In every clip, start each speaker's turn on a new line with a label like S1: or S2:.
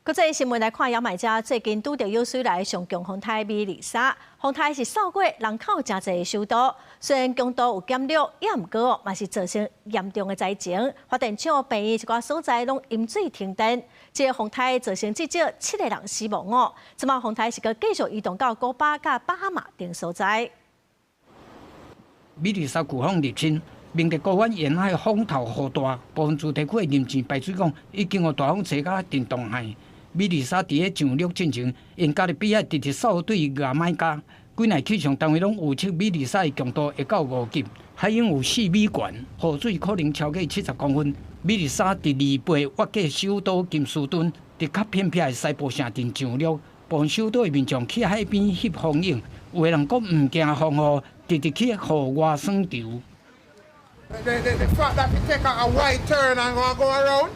S1: 國際新聞來看，牙買加最近拄著有史以來上強風颱美麗莎，風颱是掃過人口誠濟的首都，雖然強度有減弱，也毋過嘛是造成嚴重的災情。發電廠、病院一寡所在攏淹水停電。這個風颱造成至少七個人死亡哦。這擺風颱是閣繼續移動到古巴佮巴哈馬等所在。
S2: 美麗莎颶風入侵，明德港灣沿海風頭雨大，部分住宅區的臨時排水管已經予大風吹甲震動害。美麗莎佇咧上陸進前，沿加勒比海直直掃對牙買加，幾若氣象單位攏預測美麗莎的強度會到5級，海湧有4米懸，雨水可能超過70公分。美麗莎佇二八越過首都金斯敦，佇較偏僻的西部城鎮上陸，部分首都的民眾去海邊翕風影，有的人閣毋驚風雨，直直去戶外耍球。
S3: The fact that it take a wide turn and go around,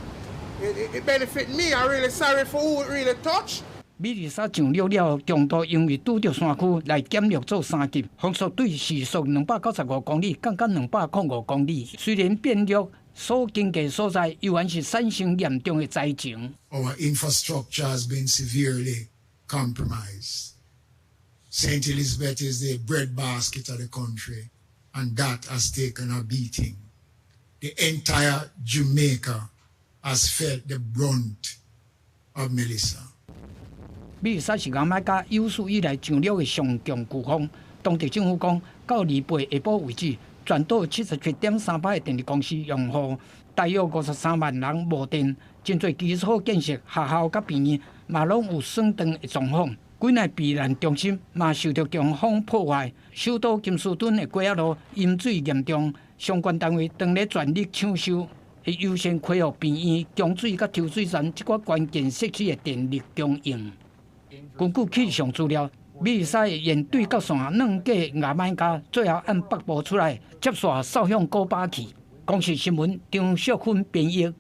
S3: it benefit me. I really sorry for who it really touch.
S2: 美麗莎上陸了後，強度因為拄著山區來減弱做3級，風速對時速295公里降到205公里。雖然變弱，所經過所在猶原是產生嚴重的災情。
S4: Our infrastructure has been severely compromised. Saint Elizabeth is the breadbasket of the country, and that has taken a beating. The entire Jamaica has felt the brunt of Melissa.
S2: 美麗莎是牙買加有史以來上陸的上強颶風。當地政府講，到二八下晡為止，全島77.3%的電力公司用戶，大約53萬人無電，真濟基礎建設、學校佮病院嘛攏有損斷的狀況。幾若避難中心嘛受著強風破壞，首都金斯敦的街仔路淹水嚴重，相關單位當咧全力搶修，會優先恢復病院、供水佮抽水站這寡關鍵設施的電力供應。根據氣象資料，美麗莎會沿對角線轉過牙買加，最後按北部出來，接線掃向古巴去。公視新聞張淑芬編譯。